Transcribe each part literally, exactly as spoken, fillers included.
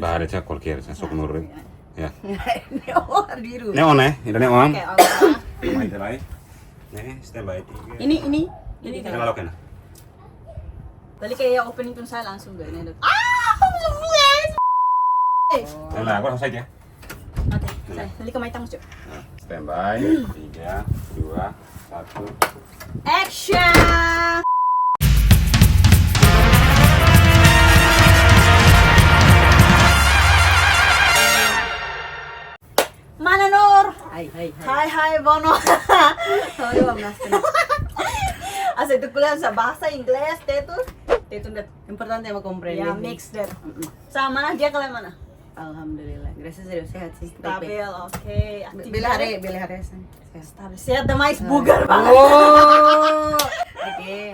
Ba haree sa kualkér sa sok nur. Ya. Ne'e on biru. Ne'e on, eh? Ida ne'e on. Oke, oke. Mai ita lai. Ne'e, standby tiga. Ini, ini, ini. Kita lakukan. Tadi kayak opening tun saya langsung gak ini. Ah, kamu langsung mulai. Nah, aku langsung saja. Oke, saya tadi ke maitang cok. Nah, standby. Tiga, dua, satu. Action. Mana Nur? Hai, hai, hai. Hai hai Bono. Sorry, Bang Nastin. Asa itu kuliah sa bahasa Inggris, itu itu ndak Importante ema komprende. Ya mix deh. Sama dia kalian mana? Alhamdulillah. Graças a Deus sehat sih. Baik-baik. Stabil, oke. Bele haree, bele haree san. Sehat. Stabil. Sehat demais bugar banget. Oh. Oke.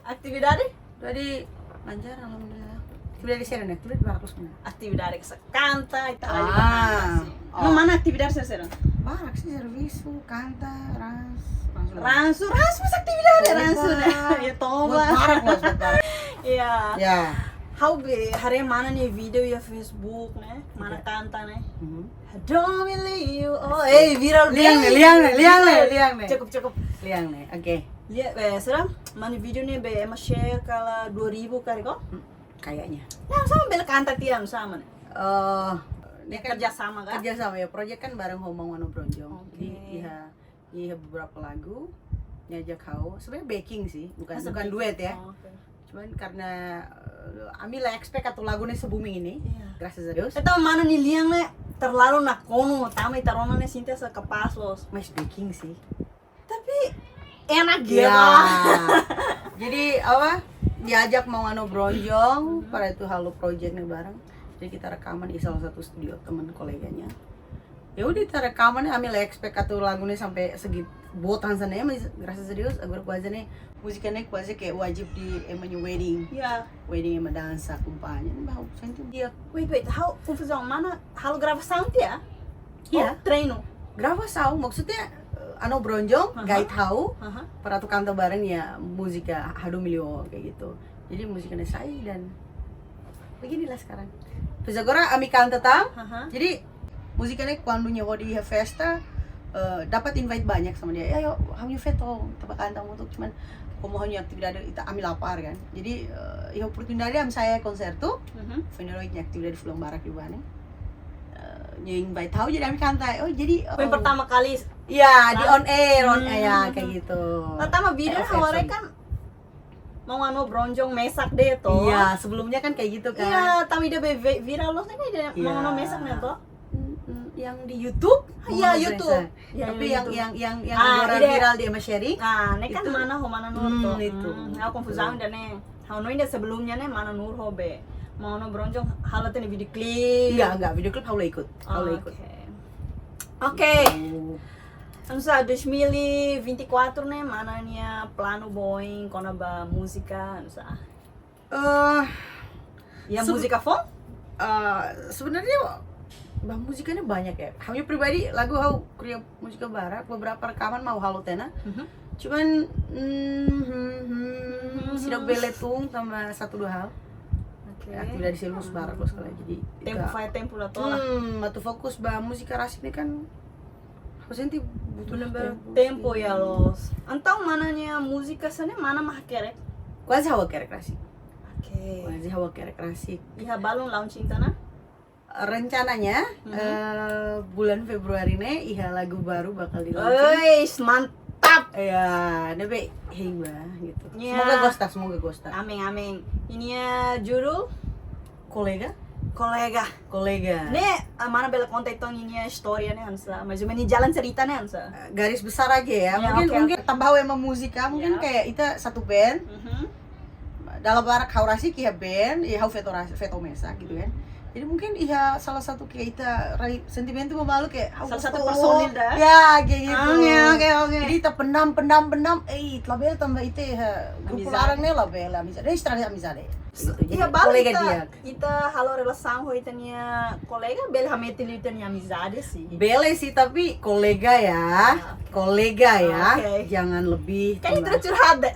Atividade? Jadi lancar alhamdulillah. Sudah di sini nih, sudah dua ratus mana? Atividade ke kanta, itu Ah. Mana mana atividade sira? Barak sih servisu, kanta, rans, rans. Ransu, ransu mas atividade, ransu né. Ya Buat toma. barak mas, buat barak. Ya. Ya. Ha'u be haree mana nia video iha Facebook né, mana kanta né. Mhm. I don't believe you. Oh, eh viral Liang be. nih, liang nih, liang nih, liang nih. Cukup cukup. Liang nih. Oke. Lihat, eh, será? Mana video nih be ema share kala dua ribu kali kok? Kayaknya. Nah, sama bele kanta tiha sama né. Eh, ini Yang kan kerja sama kan? Kerja sama ya, project kan bareng ho Maun Ano Bronjong. Oke. Jadi iha iha beberapa lagu nia ajak ha'u. Sebenarnya backing sih, bukan Masa bukan backing? Duet ya. Oh, oke. Cuman karena eh, ami la expect atu lagu ne'e se-booming ini. Iya. Graças a Deus. Entaun mana nia lian ne'e terlalu nakonu, tama ita rona ne'e sinta sa kapás loos. Mas backing sih. Tapi enak Ya. ya. Jadi apa? Diajak Maun Ano Bronjong para itu halo project ne'e bareng. Jadi kita rekaman di salah satu studio teman koleganya. Ya udah, kita rekaman, ami la expect atu lagu ne'e sampai segi boot hanesan ne'e, mas graças a Deus agora kuaze ne'e múzika ne'e kuaze kayak wajib di ema nia wedding. Ya. Wedding ema dansa, akompaña. Ne'e baru sente dia. Wait, wait, ha'u konfuzaun, mana halo gravasaun tiha? Iya. Oh, treinu. Gravasaun, maksudnya eh, Ano Bronjong Aha. guide ha'u Aha. para atu kanta bareng nia múzika Hadomi Liu kayak gitu. Jadi múzika ne'e sai dan beginilah sekarang. Terus agora ami kanta tan. Aha. Jadi múzika ne'e kuandu nia hodi iha festa eh, dapat invite banyak sama dia. Ya, yo, ha'u-nia feto, taba kanta hamutuk, cuman komu ha'u-nia atividade ita ami la par kan. Jadi eh, iha oportunidade ami sai konsertu. Mhm. Funeral nia atividade fulan barak di Bani. Eh, nia invite ha'u jadi ami kanta. Oh, jadi Yang oh, pertama kali. Iya, di on air, on Hmm. air ya kayak gitu. Pertama video Eh, awalnya oke, kan Maun Ano Bronjong mesak de'it toh. Iya, sebelumnya kan kayak gitu kan. Iya, tapi ida be be- viral loos ne'e kan ida Iya. Maun Ano mesak ne'e toh. Mm, mm, yang di YouTube? Iya, Bukan YouTube. biasa. Iya, Tapi iya, yang YouTube. yang yang yang Ah, agora ida- viral di Ema Sharing. Nah, ini kan Itu- mana ho mana Nur Hmm, toh. itu. Hmm, aku konfuzaun ida ne'e. Ha'u hanoin ida sebelumnya ne'e mana Nur ho be. Maun Ano Bronjong halo tiha nia video klip. Enggak, enggak, video klip ha'u la ikut. Ha'u la ikut. Oke. Oke. Oh. Hanesan dois mil e vinte e quatro ne'e mana nia planu boin kona-ba múzika, hanesan. Eh, Ya Sebe- múzika foun? eh, sebenarnya ba múzika ne'e banyak ya. Ha'u pribadi lagu ha'u kria múzika barak, beberapa rekaman mau halo tiha ona. Mhm. Cuman mm, hmm, hmm, seidauk bele tun tanba satu dua hal. Oke. Ya, tidak serius barak loos kala jadi. Tempu ita- fai tempu la tola. Hmm, atu fokus ba múzika rasik ne'e kan. Ha'u sente butuh Belum tempu, tempu sih. Ya loos. Entaun mana nia múzika sira ne'e mana mak hakerek? Kuaze ha'u hakerek rasik. Oke. Kuaze ha'u hakerek rasik. Iha balun launching tiha ona? Rencananya Mhm. eh, bulan Februari ne'e iha lagu baru bakal di launching. Ois, mantap. Ya, ne'ebé hein ba gitu. Ya. Semoga gosta, semoga gosta. Amin, amin. Nia judul Kolega? Kolega. Kolega. Ne'e, eh, mana bele konta ita-nia istória ne'e, hanesan. Mais ou menos jalan cerita ne'e, hanesan. Garis besar aja ya. Ya, Mungkin oke, mungkin tambah ema múzika, mungkin Ya. kayak ita satu band. Mhm. Dala barak ha'u rasik iha band, ya ha'u feto ras-, feto mesak gitu kan. Jadi mungkin iha salah satu kayak ita rai sentimentu ba malu kayak ha'u Salah gosta satu oh, personil dah. Ya, kayak gitu. Oke, oke, oke. Jadi ita pendam, pendam, pendam, eh, labele tanba ita iha grupu Amizade. Larang ne'e labele amizade. Jadi estraga amizade. Gitu. Jadi Iya, balik kolega ita, dia. Ita halo relasaun ho ita-nia kolega, bele hametin liu ita-nia amizade sih. Bele sih, tapi kolega ya. Ah, oke. Kolega ya. Oke. Jangan lebih. Kan itu Tenang. Curhat deh.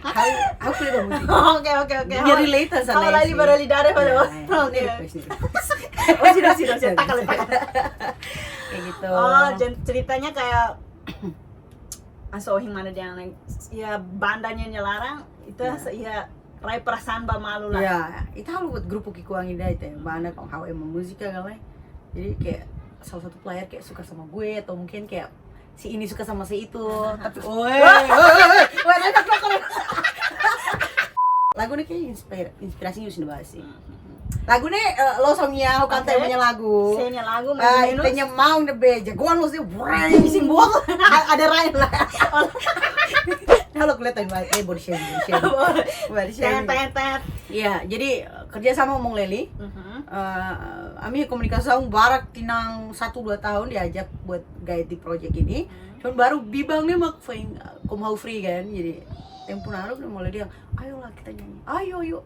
Ha'u, ha'u kuliah ba múzika. Oke, oke, oke. Jadi relate sama. Ha'u la iha realidade pada. Ya, ya. Oke. Ne'e depois, ne'e depois. Oh, sudah, sudah, sudah. Takkan lupa. Kayak gitu. Oh, jadi ceritanya kayak asa ohin mana dehan, ya, bandanya nia laran, itu asa iha rai perasaan ba malu lah. Ya, ita halo buat grupu ki'ikoan ida, ita banda, kong ha'u ema múzika kan, lai. Jadi kayak salah satu player kayak suka sama gue, atau mungkin kayak si ini suka sama si itu, tapi oi, oi, oi, oi, oi. Lagu ne'e kayak inspir, inspirasinya sudah bahas sih. Lagu ne'e, eh, lo song ya, ha'u kanta. Oke. Punya lagu. Senya lagu, ah, mais ou menos. Ita-nia maun ne'ebé jagoan lo sih, breng. Simbol. Ada rai lah. Kalau kelihatan banget, eh, body shaming, body shaming. Body shaming. Tet, tet, tet. Iya, jadi, eh, kerja sama Mong Leli. Mhm. Eh, ami komunikasi sama barak tinan satu dua tahun diajak buat guide di project ini. Hmm. Cuman baru biban ne'e mak foin, eh, komu ha'u free kan, jadi tempu naruk ne'e Mong Leli dehan, "Ayolah kita nyanyi, ayo, ayo."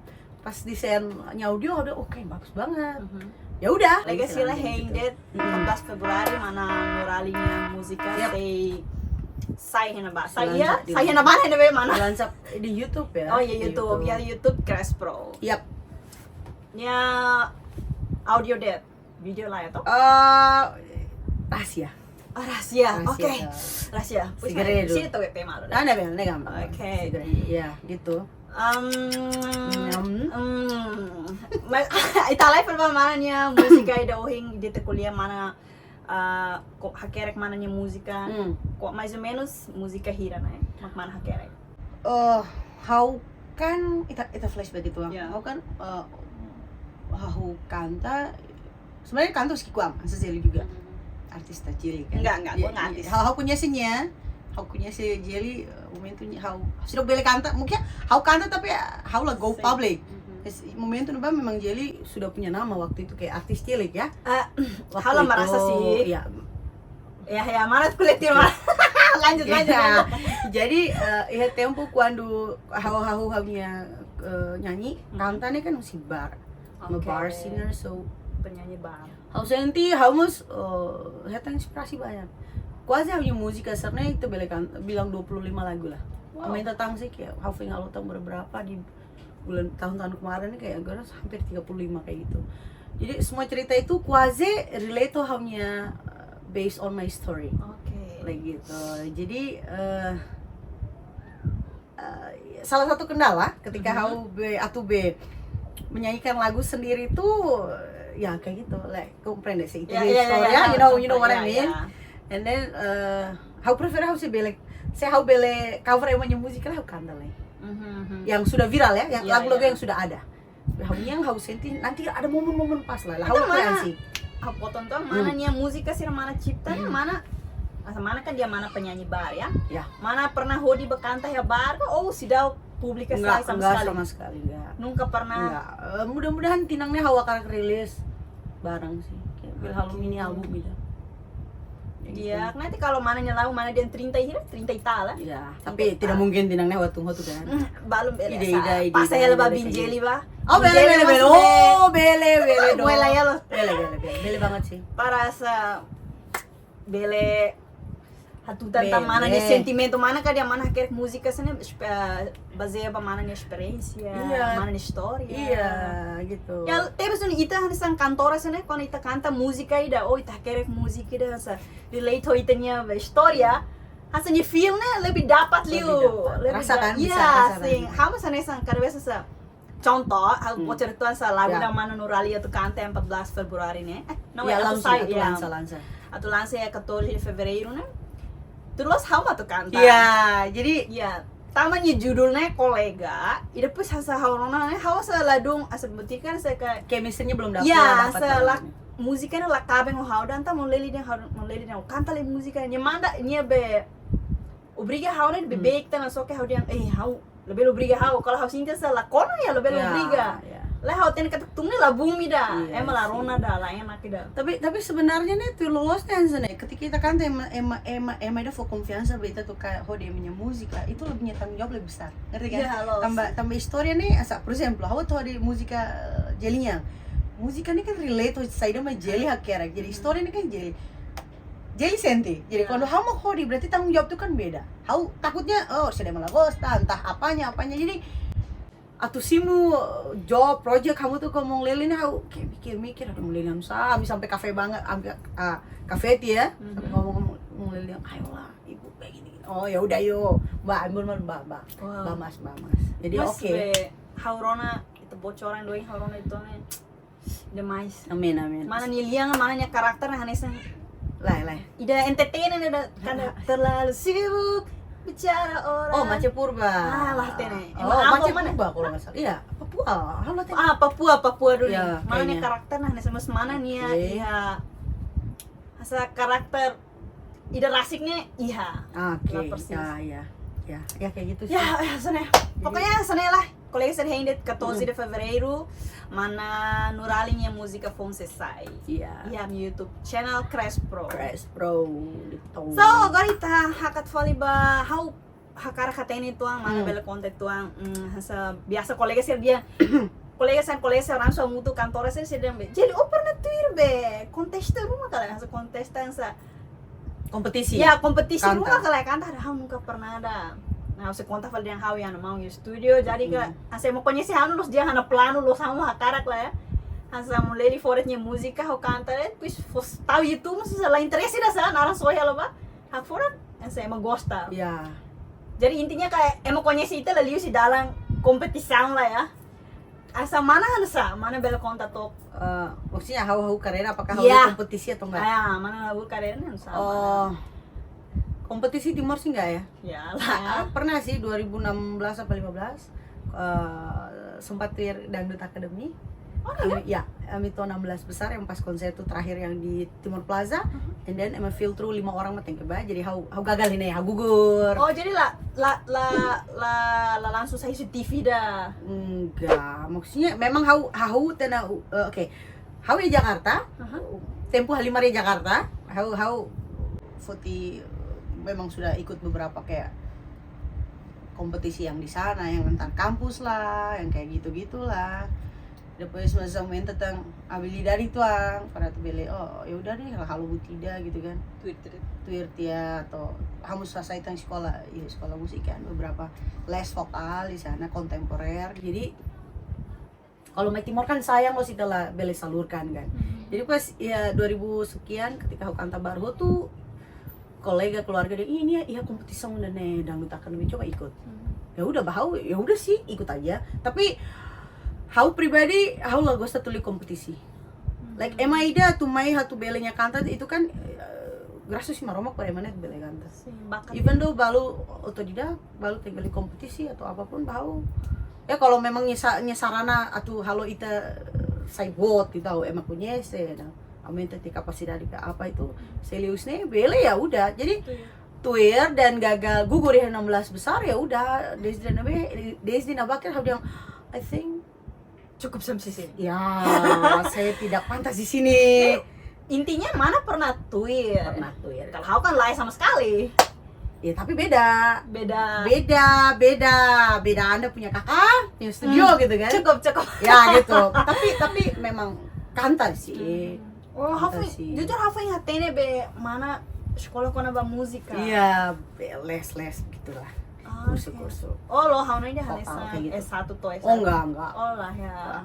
Pas di send nia audio, udah, "Oke, bagus banget." Mhm. Ya udah. Lega sila hein de'it empat belas Februari mana Nurali nia múzika. Yap. Sei sai iha ne'ebá. Sai iha, sai iha ne'ebá, iha ne'ebá mana? Lansa di YouTube ya. Oh iya, di YouTube. YouTube. Ya, YouTube Crash Pro. Yap. Nia audio de'it, video lae toh? Eh, rahasia. Oh, rahasia. Rahasia, oke. Rahasia. Segredo. Sini toh W P malu. Ada bel, ne'e gampang. Oke. Segredo. Ya, gitu. Em, em, ita live ba mana nia múzika ida ohin, ita kuliah mana, eh, kok hakerek mana nia múzika. Hmm. Kok mais ou menos múzika hira ne'e mak mana hakerek? Oh, ha'u kan, ita, ita flashback itu. Ya. Ha'u kan, eh, ha'u kanta, sebenarnya kanta husi ki'ikoan, hanesan Jelly juga. Hmm. Artis ta Jelly kan. Enggak, enggak, ya, gua enggak artis. Ha'u, ha'u koñese nia, ha'u koñese Jelly, eh, momentu ne'e ha'u sudah bele kanta, mungkin ha'u kanta tapi ha'u la go public. Mhm. Momentu ne'ebá memang Jelly sudah punya nama waktu itu kayak artis cilik ya. Eh, ha'u la merasa sih. Ya. Ya, ya, mana kulit ya, mana. Lanjut, lanjut, lanjut. Jadi, eh, iha tempu kuandu ha'u, ha'u, ha'u-nia, eh, nyanyi, kanta ne'e kan husi bar. I'm a bar singer, so penyanyi bar. Ha'u sente, ha'u mós, eh, hetan inspirasi banyak. Kuaze ha'u-nia múzika sira-ne'e ita bele kan, bilang dua puluh lima lagu lah. Wow. Aumenta tan sih kayak ha'u foin halo tan berapa di bulan, tahun-tahun kemarin nih, kayak agora hampir tiga puluh lima kayak gitu. Jadi semua cerita itu kuaze relate to ha'u-nia, eh, based on my story. Oke. Like gitu. Jadi, eh, eh, salah satu kendala ketika ha'u be, atu be menyanyikan lagu sendiri itu, ya kayak gitu, like, komprende sih. Ya, ya, ya, ya, you know, you know what I mean? Ya. And then, eh, ha'u prefer ha'u sei bele, se ha'u bele cover ema nia múzika lah ha'u kanta lai. Mhm, mhm. Yang sudah viral ya, yang lagu-lagu yang sudah ada. Ha'u-nia ha'u sente nanti ada momen-momen pas lah. Ha'u mana, sih. Ha'u potong tuh, mana nia múzika sira mana cipta ne'e, mana, asa mana kan dia mana penyanyi bar ya? Ya. Mana pernah hodi be kanta iha bar ka? Oh, seidauk publika sama sekali. Enggak, sama sekali enggak. Nunka pernah. Enggak. Eh, mudah-mudahan tinan ne'e ha'u hakarak rilis barang sih. Kayak bele halo mini album gitu. Iya, nanti kalau mana nia lagu mana dia trinta hira, trinta i tal lah. Iya, tapi tidak mungkin tinan ne'e ha'u tun hotu kan. Hmm, balun bele. Ide, ide, ide. Pas ida, saya ide, lebih ide, Bang ide. Jelly ba. Oh, bele, bele, bele. Oh, bele, bele dong. Bele ya lo. Bele, bele, bele. Bele banget sih. Para asa bele hatutan tan mana nia sentimentu, mana ka dia mana hakerek múzika sira-ne'e, eh, bazeia ba mana nia esperiénsia, mana nia istória. Iya, gitu. Ya, tebes duni ita hanesan kantora sira-ne'e, kuandu ita kanta múzika ida, oh, ita hakerek múzika ida, hanesan relate ho ita-nia istória, hanesan nia feel ne'e lebih dapat liu. Lebih dapat. Lebih rasakan, bisa rasakan. Iya, sin. Ha'u hanesan, hanesan, kada biasa sa. Contoh, ha'u bocoran tuan sa lagu ida mana Nurali atu kanta empat belas Februari ne'e. Eh, no, atu lansa, atu lansa. Atu lansa iha catorze de Fevereiro ne'e. Terus ha'u atu kanta. Iya, jadi, iya. Tanba nia judul ne'e Kolega, i depois hanesan ha'u rona ne'e, ha'u asa ladún, asa butika asa ka chemistry-nya belum dapat. Iya, asa la, múzika ne'e la kaben ho ha'u, entaun Mong Leli dehan, ha'u, Mong Leli dehan, kanta lai múzika, nia manda, nia be obriga ha'u ne'e be beik tan, só ke ha'u dehan, eh, ha'u labele obriga ha'u, kalau ha'u sente asa la kona ya labele obriga. Iya. Lae ha'u hatene katak tun ne'e la bun ida, ema la rona ida, la enak ida. Tapi, tapi sebenarnya ne'e tuir loloos ne'e hanesan ne'e, ketika ita kanta ema, ema, ema, ema ida fó konfiansa ba ita atu ka hodi ema nia múzika, itu lebih nia tanggung jawab lebih besar. Ngerti kan? Iya, loos. Tanba, tanba istória ne'e, asa, por ezemplu, ha'u atu hodi múzika, eh, Jelly nian. Múzika ne'e kan relate ho saida mak Jelly hakerek. Jadi istória ne'e kan Jelly. Jadi sente. Jadi kalau ha'u mak hodi, berarti tanggung jawab itu kan beda. Ha'u takutnya, oh, sira la gosta, entah apanya, apanya. Jadi atu simu job project hamutuk ho Maun Lely ne'e, ha'u kayak mikir-mikir, aduh, Maun Lely hanesan, ami sampai kafe banget, ambil, ah, kafe tiha ya, sampai ngomong-ngomong, Maun Lely, ayolah ibu kayak gini, oh ya udah yo, ba, ambil, ba, ba, ba, mas, ba, mas. Jadi oke. Ha'u rona, ita bocoran doin, ha'u rona ida-ne'e demais. Amin, amin. Mana nia lian, mana nia karakter, nah, hanesan. Lai, lai. Ida entertainer, ida kan terlalu sibuk bicara orang. Oh, Mace Purba. Ah, lah, hatene. Oh, Mace Purba kalau nggak salah. Iya, Papua. Halo, hatene. Ah, Papua, Papua dulu. Ya, mana nia karakter, nah, hanesan mana nia, iya. Hanesan karakter ida rasik ne'e iha. Oke, ya, ya. Ya, kayak gitu sih. Ya, ya, hanesan ne'e. Pokoknya hanesan ne'e lah. Kolega sira hein de'it catorze de Fevereiro, mana Nurali nia múzika foun sei sai. Iya. Iha ami YouTube channel Crash Pro. Crash Pro, gitu. So, agora ita hakat fali ba, ha'u hakarak hatene uitoan, mana bele konta uitoan, hanesan biasa kolega sira dehan, kolega sira, kolega sira langsung hamutuk kantora sira, sira dehan be, jadi ó pernah tuir be, kontesta ruma ka lae, hanesan kontesta hanesan kompetisi. Ya, kompetisi ruma ka lae, kanta, ha'u nunka pernah ida. Nah, ha'u sei konta fali dehan ha'u iha ha'u-nia maun nia studio, jadi ka, hanesan ema koñese ha'u loos, dehan ha'u-nia planu loos, ha'u hakarak lae. Hanesan Maun Lely fó de'it nia múzika, ha'u kanta, eh, depois foin tau YouTube, mas la interese ida sá, naran soe halo ba. Ha'u fó de'it, hanesan ema gosta. Ya. Jadi intinya kayak ema koñese ita la liu husi dalan kompetisaun lae ya. Hanesan mana, hanesan mana bele konta took. Eh, maksudnya ha'u, ha'u karreira, apakah ha'u kompetisi atau enggak? Ya, mana ha'u karreira hanesan mana? Oh, kompetisi Timor sih enggak ya? Ya lah. Ah, pernah sih dua ribu enam belas apa lima belas, eh, sempat tuir Dangdut Academy. Oh, iya? Ami, ya, ami to'o enam belas besar yang pas konser tuh terakhir yang di Timor Plaza, and then ema filter lima orang mak tenke bá, jadi ha'u, ha'u gagal ne'e, ha'u gugur. Oh, jadi la, la, la, la, la langsung sai husi T V ida? Enggak, maksudnya memang ha'u, ha'u tiha ona, eh, oke. Ha'u iha Jakarta, tempu halimar iha Jakarta, ha'u, ha'u foti memang sudah ikut beberapa kayak kompetisi yang di sana, yang antar kampus lah, yang kayak gitu-gitulah. Depois mós aumenta tan abilidade uitoan, para atu bele, oh, ya udah deh, halo buat ida gitu kan. Tuir, tuir. Tuir tiha, atau ha'u mós hasai tan sekolah, ya, sekolah musik kan, beberapa les vokal di sana, kontemporer. Jadi, kalau mai Timor kan sayang loos ita la bele salurkan kan. Jadi pas ya dua ribu sekian, ketika ha'u kanta baru tuh, kolega keluarga dehan, "Ih, nia iha kompetisi ida-ne'e, Dangdut Academy, coba ikut." Ya udah, ba ha'u, ya udah sih, ikut aja. Tapi ha'u pribadi, ha'u la gosta tuir kompetisi. Like, ema ida atu mai atu bele nia kanta itu kan, eh, graças husi Maromak para ema ne'e bele kanta. Sim, bakat. Even though balu otodidak, balu tenke bele kompetisi atau apapun, ba ha'u. Ya kalau memang nia sa-, nia sarana atu halo ita sai boot, ita ema koñese, aumenta tiha kapasidade ka apa itu, se liu husi ne'e bele, ya udah. Jadi tuir dan gagal, gugur iha enam belas besar, ya udah. Desde ne'ebé, desde ne'ebá ha'u dehan, I think cukup sampai sini. Ya, saya tidak pantas di sini. Intinya mana pernah tuir. Pernah tuir. Kalau ha'u kan lain sama sekali. Ya, tapi beda. Beda. Beda, beda, beda. Anda punya kakak, punya studio gitu kan. Cukup, cukup. Ya gitu. Tapi, tapi memang kanta sih. Oh, ha'u foin, jujur ha'u foin hatene be mana sekolah kona-ba múzika. Iya, be les-les gitulah. Ah, kursu-kursu. Oh, lo ha'u-nia ida hanesan S satu to'o S satu. Oh, enggak, enggak. Oh lah ya.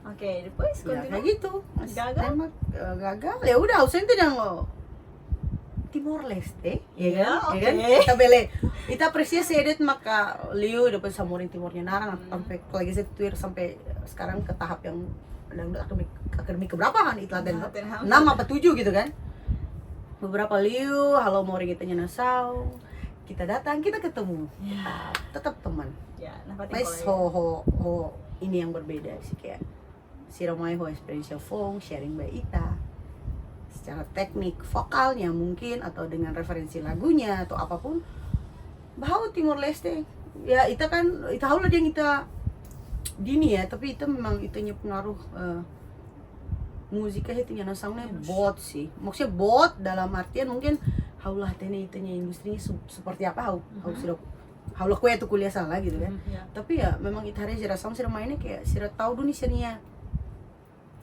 Oke, depois ya, kontinua. Kayak gitu. Gagal? Tembak, eh, gagal. Ya udah, ha'u sente dehan lo Timor Leste, ya kan? Iya, oke. Ita bele, ita apresiasi de'it maka liu depois Samorin Timor nia naran, sampai lagi saya tuir sampai sekarang ke tahap yang Dangdut Academy, Academy keberapa kan itu latihan tuh? Enam apa tujuh gitu kan? Beberapa liu, halo Mamorin ita-nia nasaun, kita datang, kita ketemu. Ya. Kita tetap teman. Ya, nah, ho, ho, ho, ini yang berbeda sih, kayak sira mai ho esperiénsia foun, sharing ba ita. Secara teknik vokalnya mungkin, atau dengan referensi lagunya, atau apapun. Ba ha'u Timor Leste, ya ita kan, ita ha'u la dehan ita dini ya, tapi ita memang ita-nia pengaruh, eh, múzika iha ita-nia nasaun ne'e boot sih. Maksudnya boot dalam artian mungkin ha'u la hatene ita-nia industrinya se-, seperti apa, ha'u, ha'u sudah, ha'u la ko'alia atu kuliah sana lagi gitu kan. Tapi ya memang ita haree jerasaun sira mai ne'e kayak sira tau duni sira-nia,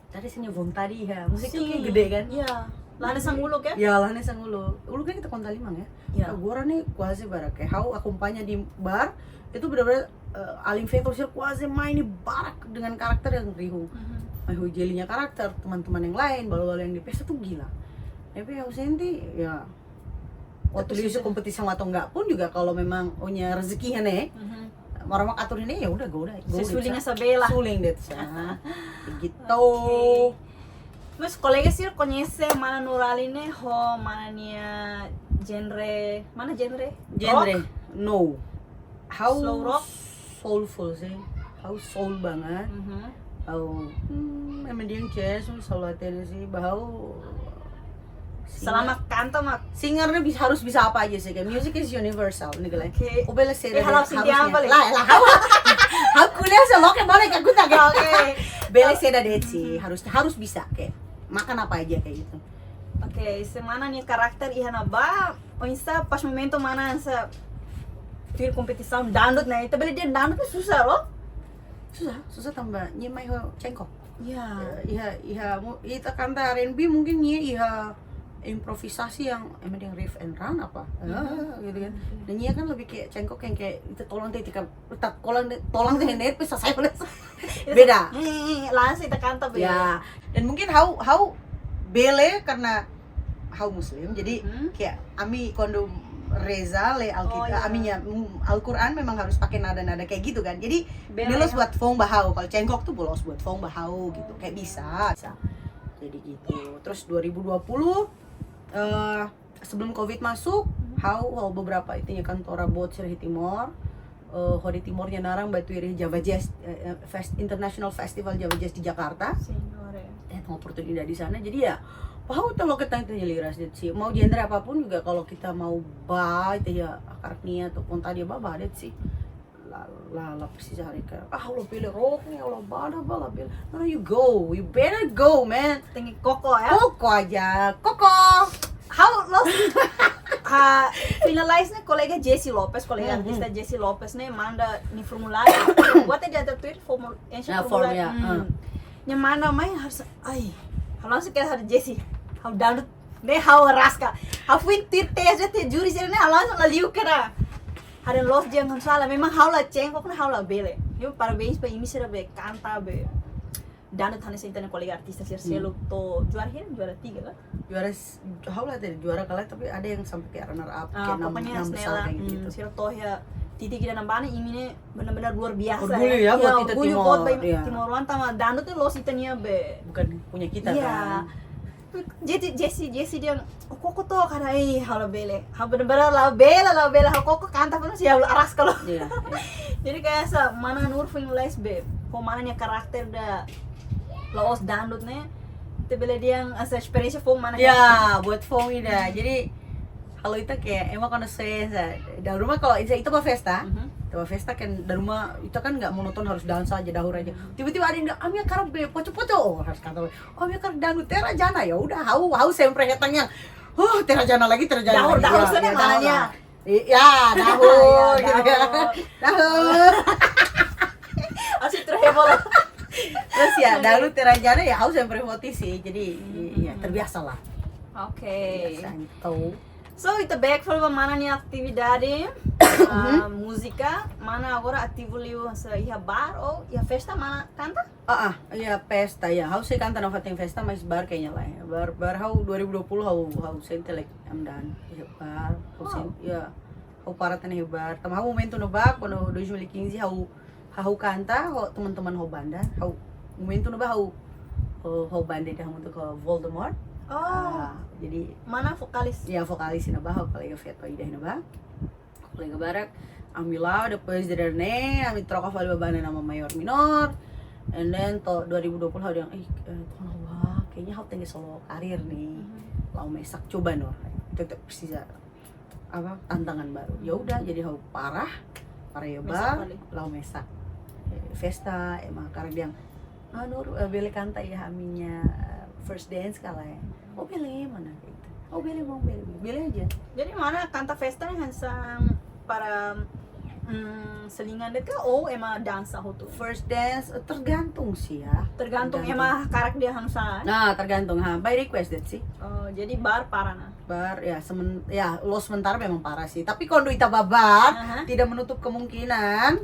tadi sira-nia vontade iha múzika kayak gede kan. Iya. La hanesan uluk ya? Ya, la hanesan uluk. Uluk ne'e ita konta liman ya. Ya. Agora ne'e kuaze barak. Kayak ha'u akompaña di bar, itu benar-benar eh, alin feto sira kuaze mai ne'e barak dengan karakter yang rihun. Mhm. Mai ho Jelly nia karakter, teman-teman yang lain, balu-balu yang di pesta tuh gila. Tapi ha'u sente, ya, waktu liu kompetisi atau enggak pun juga, kalau memang punya rezeki ne'e, mhm, orang mak atur ne'e, ya udah, go dah, go. Sesuling asa bele. Suling de'it sa. Begitu. Oke. Mas kolega sira koñese mana Nurali ne'e ho mana nia genre, mana genre? Genre, rock? No. Ha'u slow rock? Soulful sih. Ha'u soul banget. Mhm. Ha'u, hmm, memang dia yang jazz, ha'u selalu hati sih. Ba ha'u singer. Selama kanta mak. Singer ne'e bis-, harus bisa apa aja sih. Kayak music is universal ne'e, kayak. Oke. Ó bele saida de'it, halo sini harusnya. Apa, Le? Lah, lah, ha'u. Ha'u kuliah sih, lo kayak mana kayak gue tak kayak. Oke. Bele saida de'it sih, harus, harus bisa kayak. Makan apa aja kayak gitu. Oke, se mana nia karakter iha ne'ebá, oinsá pas momentu mana hanesan tuir kompetisaun dangdut ne'e, ita bele dehan dangdut ne'e susah loh. Susah, susah tanba nia mai ho cengkok. Ya. Eh, iha, iha, mu-, ita kanta R and B mungkin nia iha improvisasi yang emang dia riff and run apa? Mhm. Ah, gitu kan. Mhm. Dan nia kan lebih kayak cengkok yang kayak ita tolong deh, tika, tak tolong deh, tolong deh, net bisa saya boleh. Beda. Eh, langsung ita kanta beda. Ya. Dan mungkin ha'u, ha'u bele karena ha'u muslim, jadi, hmm, kayak ami kuandu reza lee Alkit-, oh, ya, ami nia, mm, Al-Quran memang harus pakai nada-nada kayak gitu kan. Jadi bele, ne'e loos ya buat foun ba ha'u, kalau cengkok tuh loos buat foun ba ha'u gitu, kayak bisa, bisa. Jadi gitu. Terus dua ribu dua puluh, eh, sebelum covid masuk, hmm, ha'u, ha'u beberapa ita-nia kantora boot sira iha Timor, eh, hodi Timor nia naran ba tuir Java Jazz, eh, eh, Fest-, International Festival Java Jazz di Jakarta. Signore. Eh, tengo oportunidade di sana. Jadi ya, ba ha'u ita loke tan ita-nia liras de'it sih. Mau genre apapun juga kalau kita mau ba, ita-nia hakarak nia atau vontade ba, ba de'it sih. La, la, la presiza haree kayak, ah, ha'u la bele rock ne'e, ha'u la ba, la ba, la bele. No, no, you go. You better go, man. Tenke koko ya. Koko aja. Koko. Ha'u loos, ha, finalize ne'e kolega Jesse Lopes, kolega, hmm, artista, hmm, Jesse Lopes ne'e manda nia formuláriu. Buat dia ada tuir formu-, enxe, ya, form, formuláriu. Ya, hmm, ah. Nia manda mai harus, ai, ha'u langsung kayak harus Jesse. Ha'u dangdut ne'e ha'u rasik. Ha'u foin tuir tes de'it, juri sira ne'e ha'u langsung la liu kena. Haree loos dia kan salah. Memang ha'u la cengkok ne'e ha'u la bele. Yo, parabéns ba imi sira be kanta be dangdut hanesan ita-nia kolega artista sira, hmm, seluk to'o juara hira, juara tiga kah? Juara s-, ha'u la hatene juara ka lae, tapi ada yang sampai kayak runner up, ah, kayak enam, pokoknya enam besar kayak gitu. Hmm, sira to'o iha titik ida ne'ebá ne'e, imi ne'e benar-benar luar biasa. Orgullu ya, ya, buat ita orgullu Timor, buat ba, ya, timoroan tanba dangdut ne'e loos ita-nia be. Bukan punya kita, iya, kan? Jadi Jesse, Jesse dia, "Oh, koko to'o kada, eh, ha'u la bele. Ha'u benar-benar la bele, la bele, ha'u koko kanta pun sih ha'u la rasik loh." Iya, iya. Jadi kayak sa, mana Nur foin les be, ho mana nia karakter ida la'ós dangdut ne'e, ita bele dehan hanesan esperiénsia foun mana. Ya, buat foun ida. Hmm. Jadi, kalau ita kayak, emang kona saya, saya, dala ruma kalau ita, ita ba festa, mhm, ita ba festa kan dala ruma, ita kan nggak monoton harus dansa aja, dahur aja. Hmm. Tiba-tiba ada yang, "Ami hakarak be poco-poco," oh, harus kanta, "Oh, ami hakarak dangdut, Terra Jana." Ya udah, ha'u, ha'u sempre hetang yang, "Oh, Terra Jana lagi, Terra Jana lagi." Dahur, dahur ya, sana ya, dahur lah. I-, ya, dahur, ya, gitu ya. Dahur. Dahur. Asik terheboh lah. Terus ya, oke, dahur Terra Jana ya, ha'u sempre foti sih. Jadi, hmm, ya, terbiasa lah. Oke. Terbiasa, gitu. So, ita back fali ba mana nia atividade, ah, mhm, múzika, mana agora ativu liu hanesan iha bar ou iha festa, mana kanta? Ah, ah, iha festa, ya. Ha'u sei kanta nafatin festa, mas bar kayaknya lae. Bar, bar ha'u dua ribu dua puluh ha'u, ha'u sente like I'm done. Iha bar, ha'u sen-, wow, ya. Ha'u para tan iha bar. Tanba ha'u momentu ne'ebá, kuandu dois mil e quinze ha'u, ha'u kanta, ho teman-teman ho banda. Ha'u momentu ne'ebá ha'u, ho, ho banda ida hamutuk ho Voldemort. Oh. Ah, jadi mana vokalis? Ya, vokalis ne'ebá, ha'u kolega feto ida ne'ebá. Kolega barak, ami la'o, depois dari ne'e, ami troka fali ba banda nama Mayor Minor. And then to'o dua ribu dua puluh ha'u dehan, "Ih, eh, to'o ne'ebá, kayaknya ha'u tenke solo karir nih." Mhm. La'o mesak, coba no. Tetap presiza, apa, tantangan baru. Ya udah, jadi ha'u para, para iha bar, mesak fali, la'o mesak. Eh, festa, ema hakarak dehan, "Ah, Nur, eh, bele kanta iha ami-nia, eh, first dance ka lae?" "Oh, bele, mana?" Gitu. "Oh, bele, mau bele, bele aja." Jadi mana kanta festa ne'e hanesan para Hmm, selingan de'it ka ou ema dansa hotu? First dance, eh, tergantung sih ya. Tergantung ema hakarak dehan sá. Nah, tergantung ha, by request de'it sih. Oh, jadi bar para ona. Bar ya semen, ya loos sementara memang para sih. Tapi kuandu ita ba bar, Aha. tidak menutup kemungkinan.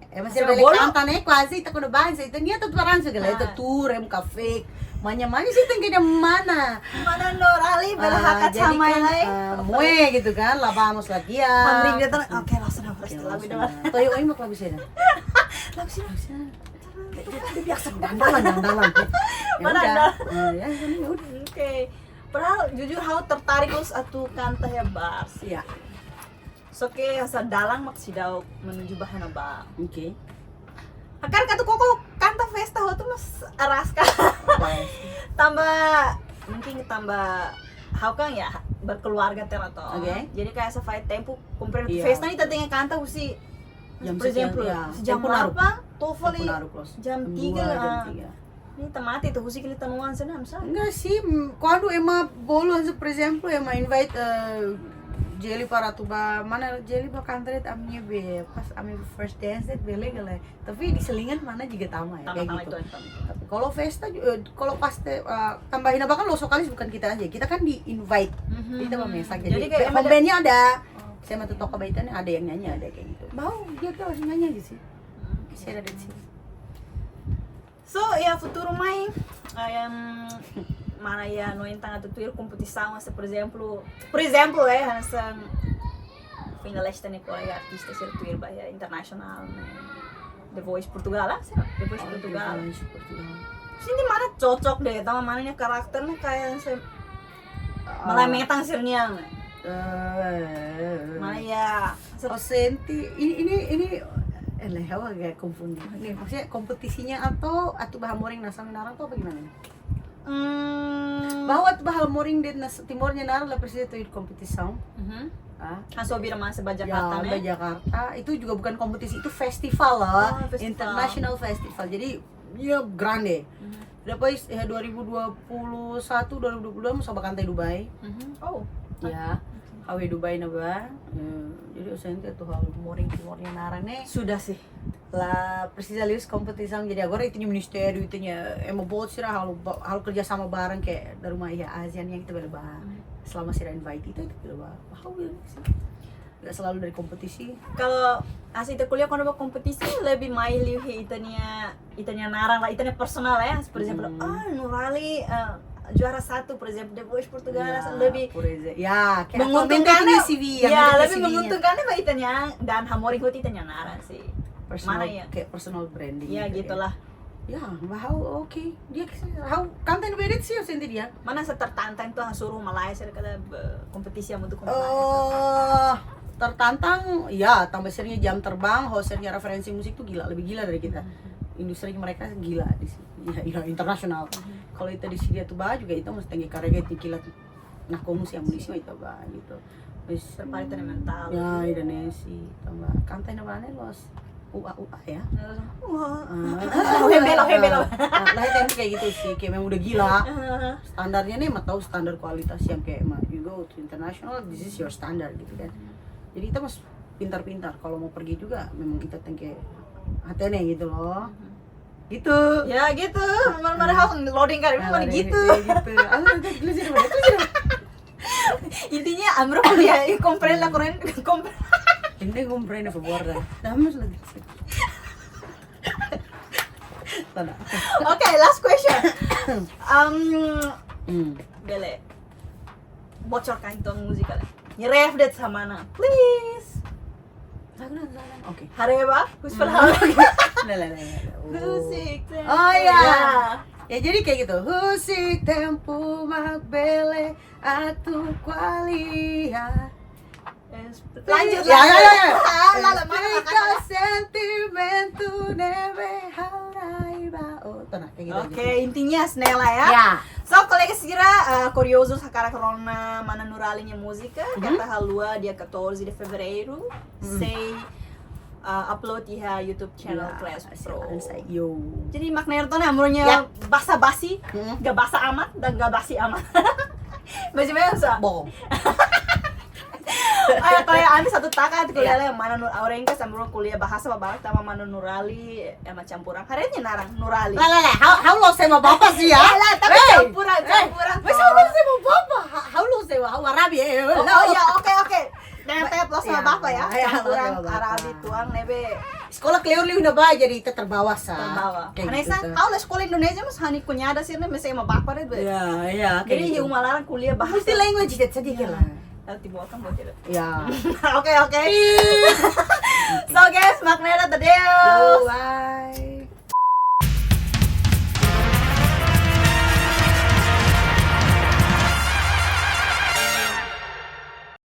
Ema sira Sira bele bolu. Kanta ne'e kuaze ita kuandu bá, se ita nia tutu barang segala, Ah. ita tour, ema kafe. Manya-manya sih tenke ada mana. Mana Nurali bele Ah, hakat jadi sama kan, lai. ah, moe gitu kan, la vamos lagi ya. Hamriik de'it ona, oke, loos ona, loos ona, lagu de'it. Toyo oi mak lagu sira. Lagu sira. Dia biasa dandalan, dandalan. Ya Mana udah. ada? Eh, ya, ya udah. Oke. Padahal jujur ha'u tertarik loos atu kanta iha bar. Iya. Só ke hanesan dalan mak seidauk menuju ba iha bar. Oke. Hakarak atu koko kanta festa hotu mas araska. Baik. Tanba mungkin tanba ha'u kan ya berkeluarga tiha ona to. Oke. Jadi kayak hanesan fai tempu komprende Iya. Festa ne'e ita tenke kanta husi, Jam por sekian, ezemplu, ya. Se jam Tempu naruk. delapan, to'o fali Tempu naruk, close. Jam Jam tiga, dua, jam ah. tiga. Ne'e ita mate ita husik liu ita-nia oan sá, ne'e sá. Enggak sih, mm, kuandu ema bolu, por ezemplu, ema invite eh, Jelly para atu ba, mana Jelly ba kanta de'it ami-nia be, pas ami first dance de'it bele gale. Tapi di selingan mana juga tama ya, Tama, kayak tama gitu. itu, tama itu. Tapi kalau festa ju- eh, kalau pas te, eh, tanba iha bar kan loos sekali bukan kita aja. Kita kan di invite. Mhm. Kita ba mesak. Jadi Jadi, kayak kayak emang home bandnya ada. Oh. Saya mau toka ba ita ne'e ada yang nyanyi ada kayak gitu. Mau dia tuh langsung nyanyi aja sih. Saya ada di sini. So, iha futuru mai, ah, yang mana iha no entang atu tuir kompetisaun, se, por ezemplu, por ezemplu, eh, hanesan finalista ne'e kolega artista sira tuir ba iha internasionál, ne'e. The Voice Portugal, ah, sira? The Voice Portugal. Sente mana cocok de'it, tanba mana nia karakter ne'e kayak se malae metan sira-nian. Eh, Mana iha Ha'u sente ini ini ini eh lah, ha'u agak konfusi. Ini maksudnya kompetisinya atau atu ba hamorin nasionál naran atau bagaimana? Hmm, Bahwa atu ba hamorin de'it nas Timor nia naran la presiza tuir kompetisaun. mhm. Ah, Hanesan bira masa ba ya, Jakarta, ba ne'e? Jakarta. Itu juga bukan kompetisi, itu festival lah. Oh, festival. International festival. Jadi dia grande. Mhm. Depois, eh, dua ribu dua puluh satu, dua ribu dua puluh dua, ha'u ba kanta iha Dubai. Mhm. Oh. Ya, ha'u iha Dubai ne'ebá. Eh, jadi ha'u sente atu ha'u hamorin Timor nia naran ne'e. Sudah sih. La presiza liu kompetisaun, jadi agora ita-nia ministériu, ita-nia ema boot sira halo ba- halo kerja sama bareng kayak dari rumah ya ASEAN yang kita bele ba. Hmm. Selama sira invite ita, ita bele ba. Ha'u bilang sih. Nggak selalu dari kompetisi. Kalau hanesan ita ko'alia kuandu ba kompetisi lebih mai liu iha ita-nia ita-nia naran lah, ita-nia personal ya. Por ezemplu, Hmm. ah, Nurali eh, juara satu, por ezemplu, The Voice Portugal, Ya, lebih por exe- ya, kayak menguntungkan atualmente ya, C V, ya, yang ada lebih C V-nya. Menguntungkan ba ita-nia dan hamorin hotu ita-nia naran sih. Personal, Mana ya? Kayak personal branding Ya, gitu ya. Gitulah. Ya, ba ha'u oke. Dia ha'u kanta iha Dubai de'it sih, ha'u sente dia. Mana hanesan tertantang tuh hanesan suruh malae sira kala be- kompetisi yang untuk malae. Eh, tertantang, ya, tanba sira-nia jam terbang, ho sira-nia referensi musik tuh gila, lebih gila dari kita. Industri mereka gila di sini. Ya, ya, internasional. Kalau ita di sini atu ba juga ita mesti tenke karega itu kilat. Nah, komu si amunisi ita ba gitu. Terus Prepara ita-nia mentál. Ya, ida nesi tanba kanta iha ne'ebá ne'e loos. Ua ua ya. Wah. Ah, Hembelo, hembelo. Ah, lah itu kayak gitu sih, kayak memang udah gila. Standarnya ne'e, mau tahu standar kualitas yang kayak, "Ma, you go to international, this is your standard," gitu kan. Jadi kita mas pintar-pintar kalau mau pergi juga memang kita tenke hatene gitu loh. Gitu. Ya gitu. Mana mana hal loading kan, Ah, mana ada- gitu. Ya gitu. Aku tuh dulu sih, mana tuh sih. Intinya amro kuliah, ih, komprende lah, keren, komprende. Ini gue pernah favor dah. Dah mas lagi. Tanda. Oke, last question. Um, Hmm. Bele bocorkan itu musik kali. Nia ref de'it hanesan mana, please. Lagu dan lagu. Oke. Haree ba, husik fali haree. Nah, nah, nah, nah. Husik. Oh, iya. Ya jadi kayak gitu. Husik tempu mak bele atu ko'alia. Lanjut Ya, ya, ya, ya. Ah, lah, lah, mana Esplika makan? Sentimentu ne'ebé ha'u rai ba. Oh, tenang kayak gitu. Oke, intinya Snella ya. Ya. So, kolega sira, eh, kuriozu hakarak rona mana Nurali nia múzika, Mhm. keta haluha dia catorze de fevereiro, Mhm. sei eh, upload iha YouTube channel Ya, Class si Pro. Ansa, yo. Jadi mak Nerton amronya Ya. basa-basi, Mhm. gak basa amat dan gak basi amat. Basi memang sa. Bohong. Ai, kalau ami satu taka, kuliah lah, mana Nur, orang Inggris sama kuliah bahasa babarak, sama mana Nurali, ema campuran. Hari ini naran Nurali. Lah, lah, lah, ha'u, ha'u la'ós ema bapa sih ya. Eh, lah, tapi Hei, campuran, hei, campuran. Mas ha'u la'ós ema bapa, ha- ha'u la'ós ema, ha'u Arabi eh. Oh, Lah. Iya, oke, oke. Jangan tep los sama Ya, bapak ya. ya, Campuran los sama bapak. Arabi tuang nebe. Sekolah kleur liu na ba jadi ita terbawa sa. Terbawa. Kayak Anesa, gitu, tuh. Ha'u la'ós sekolah Indonesia, mas hani kunyada sih, mas ema bapak deh. Ya, ya, kayak Jadi gitu. Uma laran kuliah bahasa. Multi language itu saja Ya. lah. Nanti buat kan buat tidak. Ya. Oke, oke. So guys, makna ada tadi. Wah.